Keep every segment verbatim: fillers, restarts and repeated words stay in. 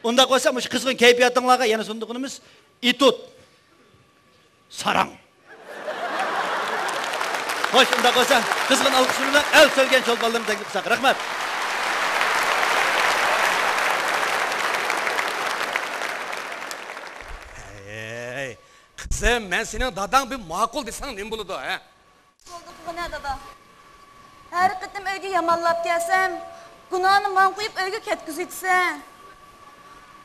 ئۇنداق بولسا، مۇشۇ قىزغىن كەيپىياتىڭلارغا يەنە سۇندۇرغىنىمىز ئېتوت. ساراڭ. خوش، ئۇنداق بولسا، قىزغىن ئالقىشلار بىلەن ئەل سۆيگەن چولپانلىرىمىزنى تەكلىپ قىلساق. رەھمەت. ھەي، قىزىم، مەن سېنىڭ داداڭ، بىر ماقۇل دېسەڭ نېمە بولىدۇ، ھە؟ بولدى قىلغىنە، دادا. ھەر قېتىم ئۆيگە يامانلاپ كەلسەم، گۇناھنى ماڭا قويۇپ ئۆيگە كەتكۈزۈۋېتىسەن.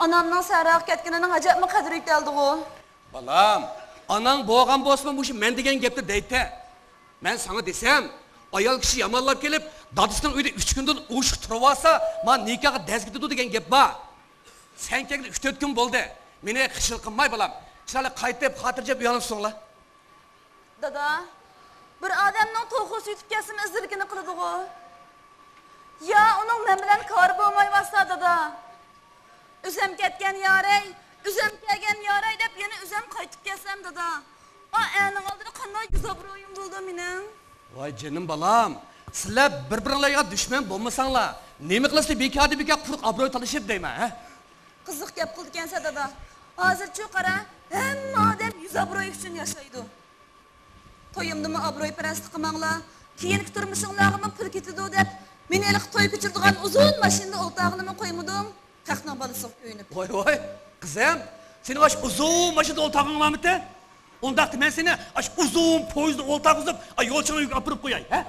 ئانامنىڭ سەھراغا كەتكىنىنىڭ ئەجەبمۇ قەدرى يېتەلدىغۇ؟ بالام، ئاناڭ بولغان بولسىمۇ مۇشۇ مەن دېگەن گەپنى دەيتتى. مەن ساڭا دېسەم، ئايال كىشى يامانلاپ كېلىپ، دادىسىنىڭ ئۆيىدە ئۈچ كۈندىن ئوشۇق تۇرۇۋالسا، ما نىكاھقا دەز كېتىدۇ دېگەن گەپ بار. سەن كەلگىلى ئۈچ تۆت كۈن بولدى. مېنى خىجىل قىلماي، بالام. چىرايلىق قايتىپ، خاتىرجەم ئۆيۈڭلارغا سىڭىڭلار. دادا، بىر ئادەمنىڭ توخۇسى يېتىپ كەلسىمۇ ئىزدىرىكىنى قىلىدىغۇ؟ يا ئۇنىڭ مەن بىلەن كارى بولمايۋاتسا، دادا؟ ئۆزەم كەتكەن يارەي، ئۆزەم كەلگەن يارەي دەپ يەنە ئۆزەم قايتىپ كەلسەم، دادا، ئا، ئەرنىڭ ئالدىدا قانداق يۈز ئابرۇيۇم بولىدۇ مېنىڭ؟ ۋاي جېنىم بالام، سىلەر بىر-بىرىڭلارغا دۈشمەن بولمىساڭلار، نېمە قىلىسىلەر بىكاردىن بىكار قۇرۇق ئابرۇي تالىشىپ دەيمەن، ھە؟ قىزىق گەپ قىلىدىكەنسەن، دادا. ھازىرچۇ قارا، ھەممە ئادەم يۈز ئابرۇي ئۈچۈن ياشايدۇ. تويۇمدىمۇ ئابرۇيپەرەسلىك قىلماڭلار، كېيىنكى تۇرمۇشۇڭلارغىمۇ پۇل كېتىدۇ دەپ، مېنى ھېلىقى توي كۆچۈرىدىغان ئۇزۇن ماشىنىدا ئولتۇرغىلىمۇ قويمىدىڭ، خەقنىڭ بالىسىغا كۆيۈنۈپ. ۋاي، ۋاي، قىزىم، سېنىڭ ئاشۇ ئۇزۇن ماشىنىدا ئولتۇرغىنىڭ بارمىتى؟ ئۇنداقتا مەن سېنى ئاشۇ ئۇزۇن پويىزدا ئولتۇرغۇزۇپ، ئا، يولچىڭنىڭ ئۆيىگە ئاپىرىپ قوياي، ھە؟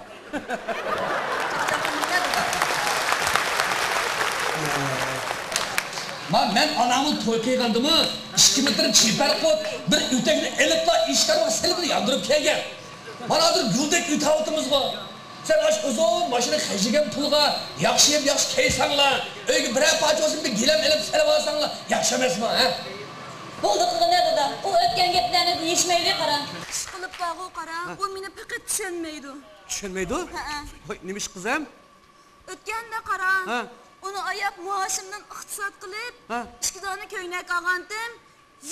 ما مەن ئانامنى توي قىلغاندىمۇ ئىككى مېتىر چىپەر قۇت، بىر ئۆتۈكنى ئېلىپلا ئىشكارغا سېلىپلا ياندۇرۇپ كەلگەن. مانا ھازىر گۈلدەك ئۆتۈۋاتىمىزغۇ. سەن ئاشۇ ئۇزۇن ماشىنا خەجلىگەن پۇلغا ياخشى يەپ، ياخشى كىيسەڭلا، ئۆيگە بىرەر پارچە بولسۇن بىر گىلەم ئېلىپ سېلىۋالساڭلا ياخشى ئەمەسمۇ، ھە؟ بولدى قىلغىنە دادا، ئۇ ئۆتكەن گەپلەرنى دېيىشمەيلى قارا. ئىشقىلىپ بارغۇ قارا، ھە. ئۇ مېنى پېقىت چۈشەنمەيدۇ. چۈشەنمەيدۇ؟ ھەئە. ۋاي، نېمە ئىش قىزىم؟ ئۆتكەندە قارا، ھە. ئۇنى ئاياپ مائاشىمدىن ئىقتىساد قىلىپ، ھە. ئىككى دانە كۆينەك ئالغانتىم،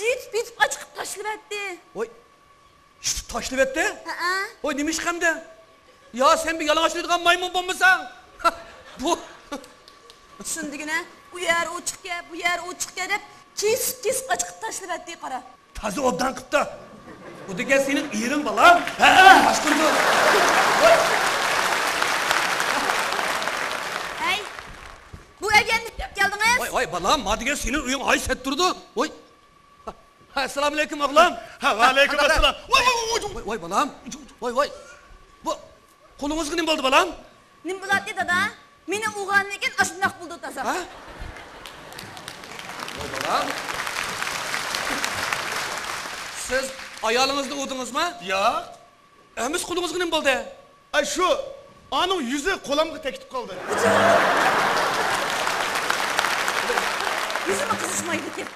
يېتىپ-يېتىپ ئاچىقىپ تاشلىۋەتتى. ۋاي، ئىشتە تاشلىۋەتتى؟ ھەئە. ۋاي، نېمە ئىش ئەمدى؟ يا، سەن بىر يالىڭاچ يۈرىدىغان مايمۇن بولمىساڭ. بۇ. شۇندىكىنە، ئۇ يەر ئوچۇقكەن، بۇ يەر ئوچۇقكەن دەپ، كېسىپ-كېسىپ ئاچىقىپ تاشلىۋەتتى، قارا. تازا ئوبدان قىپتۇ. بۇ دېگەن سېنىڭ ئېرىڭ، بالام. ھەئە، باشقۇرىدۇ. ۋاي. ھەي، بۇ ئەگەر نېمە دەپ كەلدىڭىز؟ ۋاي، ۋاي، بالام، ما دېگەن سېنىڭ ئۆيۈڭ ھاي سەت تۇرىدۇ. ۋاي. ھە، ئەسسالامۇئەلەيكۇم، ئوغلۇم. ھە، ۋەئەلەيكۇم ئەسسالام. ۋاي، ۋاي، ۋاي، ۋاي. ۋاي، ۋاي، بالام. ۋاي، ۋاي. بۇ قولىڭىزغا نېمە بولدى، بالام؟ نېمە بولاتتى، دادا؟ مېنى ئۇرغاندىن كېيىن ئاشۇنداق بولدى تازا. ھە؟ ۋاي، بالام. سىز ئايالىڭىزنى ئۇردىڭىزمۇ؟ ياق. ئەمىسە قولىڭىزغا نېمە بولدى؟ ئاي، شۇ، ئانىڭ يۈزى قولامغا تەگىپ قالدى. يۈزىمۇ قىزىشمايدىكەن.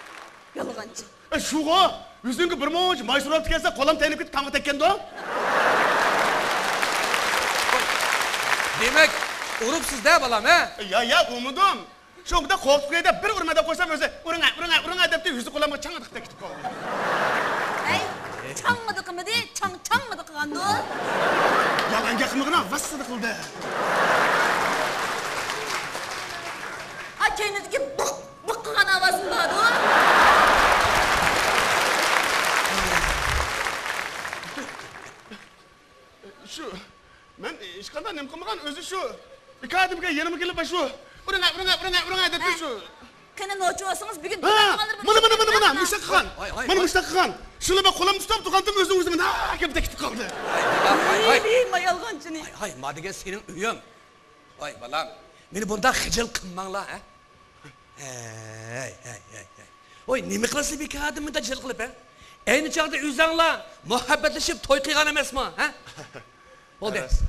يالغانچى. ئاي، شۇغۇ، يۈزۈڭگە بىر مۇنچە ماي سۈرۈۋاپتىكەنسەن، قولام تەگىپ كېتىپ تامغا تەگكەندۇ. دېمەك، ئۇرۇپسىز-دە، بالام، ھە؟ يا، يا، ئۇرمىدىم. شۇ بىردەم قورقۇپ كەتتى، بىر ئۇرىمەن دەپ قويسام، ئۆزى ئۇرۇڭە، ئۇرۇڭە، ئۇرۇڭە دەپتۇ، يۈزى قولامغا چاڭ دەپ كېتىپ قالدى. ھەي، چاڭمىدى قىلمىدى، چاڭ، چاڭمىدى قىلغاندۇ. يالغان گەپ قىلمىغىنا، ۋاسسىدە قىلدى. ئا، كەينىدىكى بىق، بىق قىلغان ئاۋازىم باردۇ. شۇ، مەن ھېچقانداق نېمە قىلمىغان، ئۆزى شۇ. بىكاردىن بىكار يېنىمغا كېلىپ، شۇ، ئۇرۇڭە، ئۇرۇڭە، ئۇرۇڭە، ئۇرۇڭە دەپتۇ شۇ. قېنى، نوچى بولسىڭىز، بۈگۈن ھە، مانا، مانا، مانا، مانا، مۇشۇنداق قىلغان. ۋاي، ۋاي، مانا ۋاي. مۇشۇنداق قىلغان. شۇنى مەن قولۇمدا تۇتۇپ تۇرغانتىم، ئۆزى ئۆزىمە ناكىم تېگىپ قالدى. ۋاي، ۋاي، ۋاي. ۋاي، ما يالغانچىنى. ۋاي، ۋاي، ما دېگەن سېنىڭ ئۆيۈڭ. ۋاي، بالام، مېنى بۇنداق خىجىل قىلماڭلار، ھە؟ ھەي، ھەي، ھەي، ھەي. ۋاي، نېمە قىلىسىز بىكاردىن مۇنداق جىل قىلىپ، ھە؟ ئەينى چاغدا ئۆزۈڭلار مۇھەببەتلىشىپ توي قىلغان ئەمەسمۇ، ھە؟ بولدى. راست.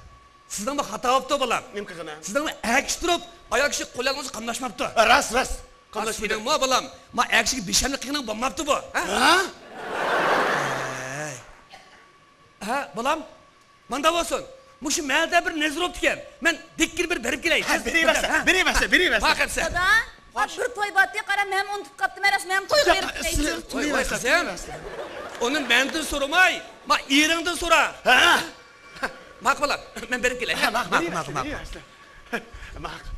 سىزنىڭمۇ خاتا بوپتۇ، بالام. نېمە قىلغىنى؟ سىزنىڭمۇ ئەر كىشى تۇرۇپ، ئايال كىشى قول-يانغىڭىزغا قاملاشماپتۇ. راست، راست. قاملاشمىدى. سېنىڭمۇ، بالام، ما ئەر كىشىگە بىشەملىك قىلغىنىڭ بولماپتۇ بۇ، ھە؟ ھە؟ ھەي. ھە، بالام؟ ماندا بولسۇن. مۇشۇ مەھەلدە بىر نەزىر بوپتىكەن. مەن دىككىنە بىر بېرىپ كېلەي. ھە، بېرىۋەرسە، ھە؟ بېرىۋەرسە، بېرىۋەرسە. بار قەپسە. دادا، ھە، بىر توي بارتى، قارا، مەن ئۇنتۇپ قاپتىمەن، راست، مەن توي قىلىپ كېتەي. ۋاي، ۋاي، قىزىم. ئۇنى مەندىن سورىماي، ما ئېرىڭدىن سورا. ھە. ماقۇل، بالام. مەن بېرىپ كېلەي. ھە، ماقۇل، ماقۇل، بېرىۋەرسە، ماقۇل. بېرىۋەرسە. ماقۇل.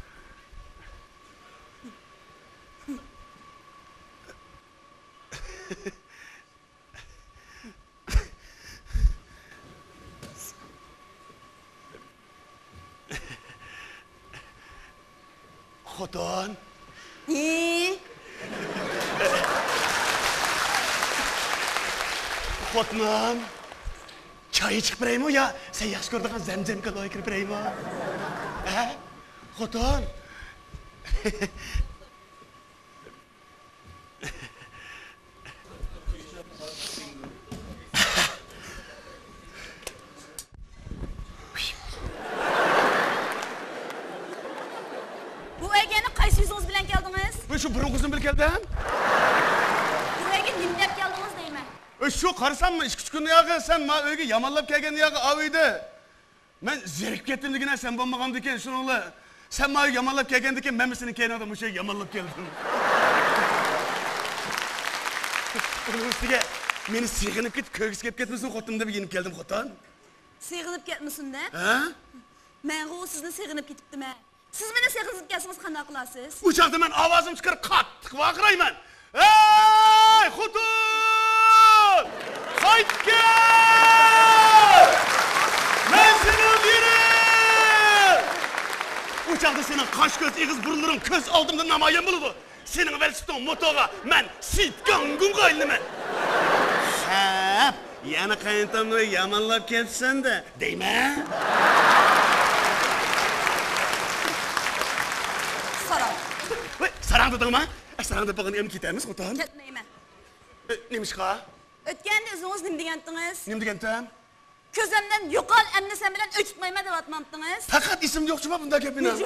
خوتۇن. ھى؟ خوتۇنۇم. چاي ئىچىپ بېرەيمۇ يا سەن ياخشى كۆرىدىغان زەمزەم كالىغا كىرىپ بېرەيمۇ؟ ھە؟ خوتۇن. بۇ ئۆيگە يەنە قايسى يۈزىڭىز بىلەن كەلدىڭىز؟ مەن شۇ بۇرۇنقى يۈزۈم بىلەن كەلدىم. بۇ ئۆيگە نېمە دەپ كەلدىڭىز دەيمەن؟ ئۆي شۇ، قارىسام، ئىككى-ئۈچ كۈن ياغى سەن ما ئۆيگە يامانلاپ كەلگەن ياغى ئاۋۇ ئىدى. مەن زېرىكىپ كەتتىم دېگىنە سەن بولمىغاندىكىن، شۇنىڭلا سەن ماڭا يامانلاپ كەلگەندىكىن، مەنمۇ سېنىڭ كەينىڭدە مۇشۇ يامانلاپ كەلدىم. ئۇنىڭ ئۈستىگە مېنى سېغىنىپ كېتىپ، كۆرگۈسى كېلىپ كەتمىسۇن خوتۇنۇم دەپ يېنىپ كەلدىم خوتۇن. سېغىنىپ كەتمىسۇن دەپ؟ ھە؟ مەنغۇ سىزنى سېغىنىپ كېتىپتىمەن. سىز مېنى سېغىنىپ كەتسىڭىز قانداق قىلارسىز؟ ئۇ چاغدا مەن ئاۋازىمنى چىقىرىپ قاتتىق ۋارقىرايمەن. ھەي، خوتۇن! قايتىپ كەل! مەن سېنىڭ ئېرىڭ! ئۇ چاغدا سېنىڭ قاش، كۆز، ئېغىز، بۇرۇنلىرىڭ كۆز ئالدىمدا نامايان بولىدۇ. سېنىڭ ۋېلىسىپىتىڭ، موتوغا مەن سىتكاڭگۇڭغا ئايلىنىمەن. خەپ، يەنە قېيىنتامنى يامانلاپ كەپسەن-دە، دەيمەن. ساراڭ. ۋاي، ساراڭ دېدىڭما؟ ئە، ساراڭ دەپ بولغان ئەمدى كېتەرمىز، خوتۇن. كەتمەيمەن. ئە، نېمىشقا؟ ئۆتكەندە ئۆزىڭىز نېمە دېگەنتىڭىز؟ نېمە دېگەنتىم؟ كۆزۈمدىن يوقال، ئەمدى سەن بىلەن ئۆي تۇتمايمەن دېۋاتمامتىڭىز؟ پەقەت ئېسىمدە يوقچۇما بۇنداق گەپ مېنىڭ.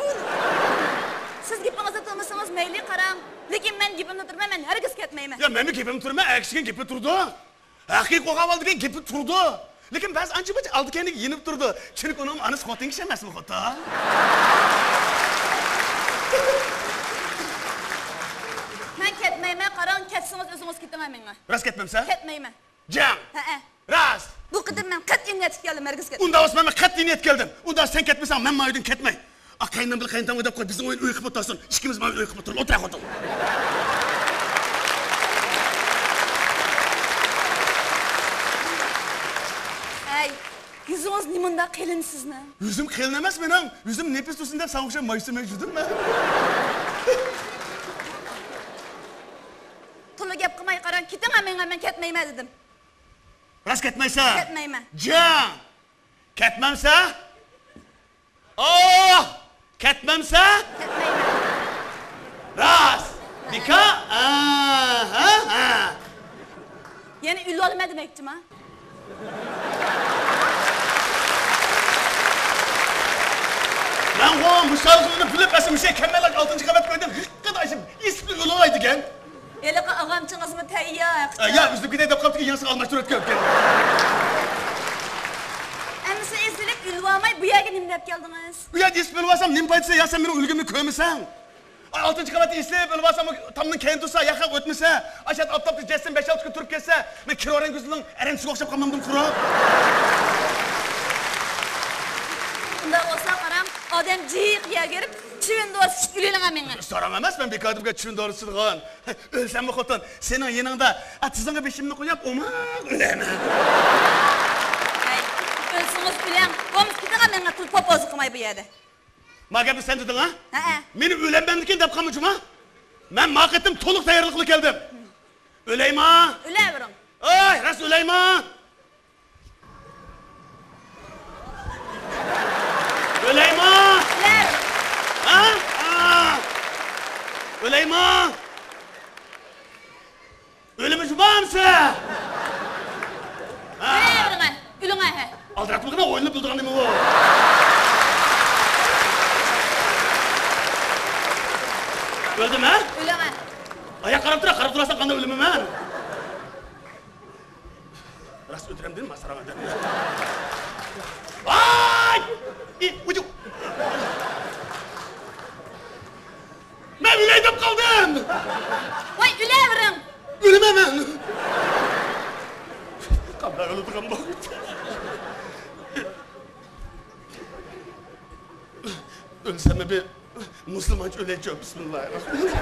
سىز گېپىڭىزنى تۇرمىسىڭىز مەيلى، قاراڭ. لېكىن مەن گېپىمنى تۇرىمەن، مەن ھەرگىز كەتمەيمەن. يا، مەنمۇ گېپىمنى تۇرىمەن، ئەر كىشىنىڭ گېپى تۇرىدۇ. ھەقىقىي قوغاۋالدىكەن گېپى تۇرىدۇ. لېكىن بەزى ئانچە-مۇنچە ئالدى-كەينىگە يېنىپ تۇرىدۇ. چۈنكى ئۇنىڭ ئانىسى خوتۇن كىشى ئەمەسمۇ، خوتۇن. مەن كەتمەيمەن، قاراڭ، كەتسىڭىز ئۆزىڭىز كېتىڭ مېڭە. راست كەتمەمسەن؟ كەتمەيمەن. جاڭ! ھەئە. راست! بۇ قېتىم مەن قەتئىي نىيەتكە كەلدىم، ھەرگىز كەتمەيمەن. ئۇنداق بولسا مەن قەتئىي نىيەتكە كەلدىم. ئۇنداق سەن كەتمىسەڭ، مەن ما ئۆيدىن كەتمەي. ئا، قېيىنىم بىلەن قېيىنتامغا دەپ قوي، بىزنىڭ ئۆينى ئۆي قىلىپ ئولتۇرسۇن. ئىككىمىز ما ئۆي قىلىپ ئولتۇرۇپ، ئولتۇر خوتۇن. ھەي، يۈزىڭىز نېمانداق قېلىن سىزنىڭ؟ يۈزۈم قېلىن ئەمەس مېنىڭ. يۈزۈم نېپىز تۇرسۇن دەپ ساڭا ئوخشاپ مايسىماي يۈردۈم مەن. تولا گەپ قىلماي قاراڭ، كېتىڭ مېڭە، مەن كەتمەيمەن دېدىم. راست كەتمەيسەن؟ كەتمەيمەن. جاڭ! كەتمەمسە؟ ئاھ! كەتمەمسە؟ كەتمەيمەن. راست! بىكا؟ ئاھا! يەنە ئۆلۈۋالىمەن دېمەكچىما؟ مەنغۇ مۇشۇ ھالىڭىزنى بىلىپ، ئەسلى مۇشۇ يەرگە كەلمەيلا ئالتىنچى قەۋەتكە ئۆيدىن غىققىدە ئېشىپ ئېسىپ ئۆلۈۋالاي دېگەن. ھېلىقى ئاغامچىڭىزمۇ تەييار. ئە، يا، ئۈزۈپ كېتەي دەپ قاپتىكەن، يېڭىسىغا ئالماشتۇرۇۋەتكەن ئىكەن. ئەمىسە ئېسىلىپ ئۆلۈۋالماي بۇ يەرگە نېمە دەپ كەلدىڭىز؟ ئۇ يەردە ئېسىپ ئۆلۈۋالسام نېمە پايدىسى؟ يا سەن مېنىڭ ئۆلگىنىمنى كۆرمىسەڭ؟ ئاي، ئالتىنچى قەۋەتتە ئېسىلىپ ئۆلۈۋالسام، تامنىڭ كەينى تۇرسا، ياخشى ئۆتمىسە، ئاشۇ ئاپتاپتا جەستىم بەش-ئالتە كۈن تۇرۇپ كەتسە، مەن كىرورەن گۈزىلنىڭ ئەرەنچىسىگە ئوخشاپ قالمامدىم قۇرۇق؟ ئۇنداق بولسا قاراڭ، ئادەم جىق يەرگە كىرىپ، چىۋىن دورىسى ئىچىپ ئۆلۈۋېلىڭ مېڭە. ساراڭ ئەمەس مەن بىكاردىمگە چىۋىن دورىسى ئىچىدىغان. ئۆلسەممۇ خوتۇن، سېنىڭ يېنىڭدا، ئا، تىزىڭغا بېشىمنى قويۇپ، ئوماق ئۆلەيمەن. ھەي، ئۆلسىڭىز ئۆلەڭ، بولمىسا كېتىڭ مېڭە، تېلېفون پوزۇ قىلماي بۇ يەردە. ما گەپنى سەن دېدىڭ ھە؟ ھەئە. مېنى ئۆلەممەن دېگەن دەپ قالما جۇما. مەن ما قېتىم تولۇق تەييارلىق بىلەن كەلدىم. ئۆلەيما؟ ئۆلەۋېرىڭ. ئاي، راست ئۆلەيما؟ ئۆلەيما؟ ئۆلەۋېرىڭ. ھە؟ ئا! ئۆلەيما؟ ئۆلىمىز بارمىسا؟ ھە. ئۆلۈڭە، ئۆلۈڭە، ھە. ئالدىراتمىغىنا، ئويلىنىپ بىلىدىغان نېمە ئۇ؟ ئۆلدۈم، ھە؟ ئۆلۈڭە. ئاياق قاراپ تۇرا، قاراپ تۇرساڭ قانداق ئۆلىمەن مەن؟ راست ئۆلتۈرەمدىم، ماساراڭ ئادەم. ۋاي! ئى، ۋۇجۇ! مەن ئۆلەي دەپ قالدىم! ۋاي، ئۆلەۋېرىڭ! ئۆلىمەن مەن! قانداق ئۆلىدىغان بۇ؟ ئۆلسەممۇ بىر مۇسۇلمانچە ئۆلەيچۇ، بىسمىللاھىررەھمانىررەھىم.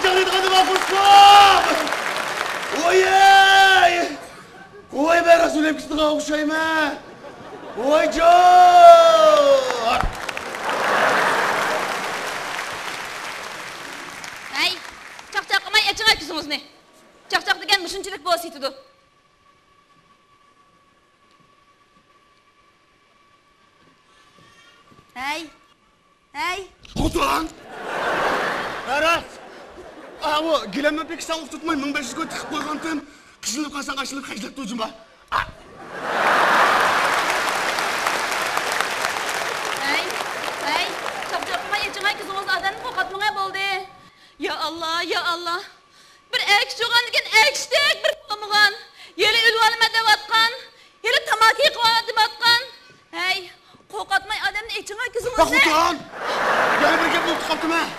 جاڭلىدىغان نېمە قوشقۇم؟ ۋوي! ۋوي، مەن رەسۇل ئەپكىسىغا ئوخشايمەن. ۋوي جان! ھەي، چاقچاق قىلماي ئېچىڭە كۆزىڭىزنى. چاقچاق دېگەن مۇشۇنچىلىك بولسا يېتىدۇ. ھەي! ھەي! خوتۇن! ھە، راست! ئاۋۇ گىلەمنىڭ پېكى ساڭا ئۇقتۇرتماي مىڭ بەش يۈز كوي تىقىپ قويغانتىم. قىزىلنى قالساڭ ئاشلىنىپ خەجلەپ تۇرجۇم بار. ھەي! ھەي! چاقچاق قىلماي ئېچىڭە كۆزىڭىزنى، ئادەمنى قورقۇتماڭە بولدى. يا ئاللا، يا ئاللا! بىر ئەركىچى بولغاندىكىن ئەركىچىدەك بىر بولمىغان. ھېلى ئۆلۈۋالىمەن دەۋاتقان. ھېلى تاماكا يېقىۋالىمەن دەۋاتقان. ھەي، قورقۇتماي ئادەمنى ئېچىڭە كۆزىڭىزنى. ۋاي خوتۇن! يەنە بىر گەپنى ئۇنتۇپ قاپتىمەن.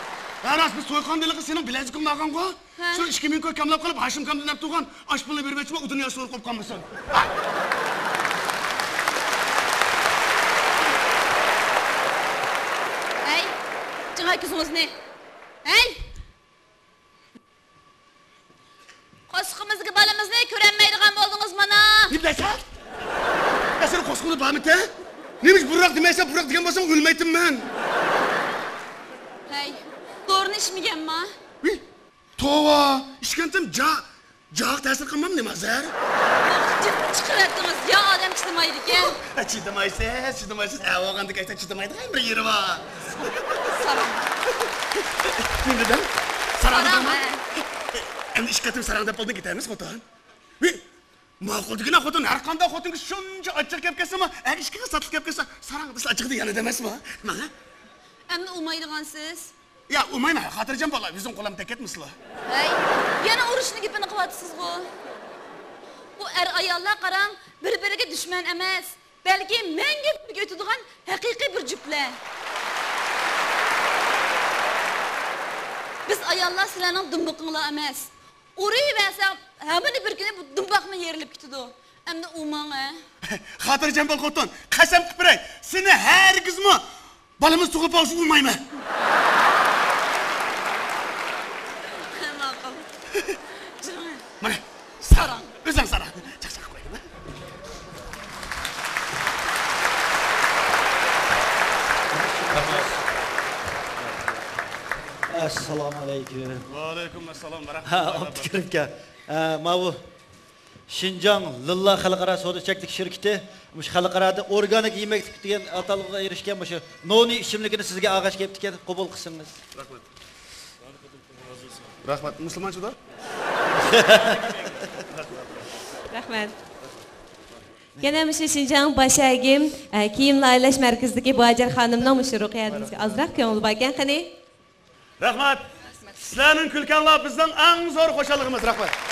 ھە، راست، بىز توي قىلغان ھېلىقى سېنىڭ بىلەزىكىڭنى ئالغانغۇ؟ ھە. شۇ ئىككى مىڭ كوي كاملاپ قېلىپ، ھاشىم كامدىن ئەپ تۇرغان ئاش پۇلنى بېرىۋەتسىمۇ، ئۇ دۇنيا سورۇق بولۇپ قالمىسۇن. ھە. ھەي، ئېچىڭە كۆزىڭىزنى. ھەي! قورسىقىمىزدىكى بالىمىزنى كۆرەلمەيدىغان بولدىڭىز مانا. نېمە دەيسەن؟ يا سېنىڭ قورسىقىڭدا بارمىكەن؟ نېمە ئىش بۇرراق دېمەيسەن؟ بۇرراق دېگەن بولساڭ ئۆلمەيتتىم مەن. ھەي، دورىنى ئىچمىگەنما؟ ۋىي، توۋا، ئىچكەنتىم جا، جاغا تەسىر قىلمامدۇ نېمە ھازىر؟ جىقنى چىقىرىۋەتتىڭىز، يا ئادەم چىدىمايدىكەن. ھە، چىدىمايسىز، چىدىمايسىز. ھە، بولغاندىكىن ئېيتسا چىدىمايدىغان بىر يېرى بار. ساراڭ. نېمە دېدىڭ؟ ساراڭ دېدىڭمۇ؟ ھە. ئەمدى ئىككى قېتىم ساراڭ دەپ بولدۇڭ، كېتەرمىز خوتۇن. ۋىي، ماقۇل دېگىنە خوتۇن، ھەر قانداق خوتۇنغا شۇنچە ئاچچىق گەپ كەلسىمۇ، ئەگەر ئىككى قېتىم ساتلىق گەپ كەلسە، ساراڭ دېسە ئاچچىقىدىن يانىدۇ ئەمەسمۇ؟ ماڭا؟ ئەمدى ئۇمايدىغانسىز؟ يا، ئۇمايمەن، خاتىرجەم بول، يۈزۈڭ قولۇڭ تەگمىسىلا. ھەي، يەنە ئۇرۇشنىڭ گېپىنى قىلىۋاتىسىزغۇ. بۇ ئەر-ئاياللار قاراڭ، بىر-بىرىگە دۈشمەن ئەمەس، بەلكى مەڭگۈ بىرگە ئۆتىدىغان ھەقىقىي بىر جۈپلەر. بىز ئاياللار سىلەرنىڭ دۇمبىقىڭلار ئەمەس. ئۇرۇۋەرسەڭ، ھەممىنى بىر كۈنى بۇ دۇمباقمۇ يېرىلىپ كېتىدۇ. ئەمدى ئۇ ماڭا. خاتىرجەم بول خوتۇن، قەسەم قىلىپ بېرەي، سېنى ھەرگىزمۇ بالىمىز تۇغۇلۇپ بولغۇچە ئۇرمايمەن. ماقۇل. جېنىم. مانا، ساراڭ، ئۆزۈڭ ساراڭ. چاقچاق قىلمايمەن. ئەسسالامۇ ئەلەيكۇم. ۋەئەلەيكۇم ئەسسالام ۋە ھە، رەھمەتۇللاھى ۋە ئابدۇكېرىم ئاكا. ئە، ماۋۇ شىنجاڭ لىللا خەلقئارا سودا چەكلىك شىركىتى مۇشۇ خەلقئارادا ئورگانىك يېمەكلىك دېگەن ئاتالغۇغا ئېرىشكەن مۇشۇ نونى ئىچىملىكىنى سىزگە ئالغاچ كېلىپتىكەن، قوبۇل قىلسىڭىز. رەھمەت. رەھمەت. مۇسۇلمانچىدۇ؟ رەھمەت. يەنە مۇشۇ شىنجاڭ باش ھەكىم، ئە، كىيىم لايىھەلەش مەركىزىدىكى بۇھاجىر خانىمنىڭ مۇشۇ رۇقىيەدىن ئازراق كۆڭلى باركەن، قېنى؟ رەھمەت. سىلەرنىڭ كۈلكەڭلار بىزنىڭ ئەڭ زور خۇشاللىقىمىز. رەھمەت.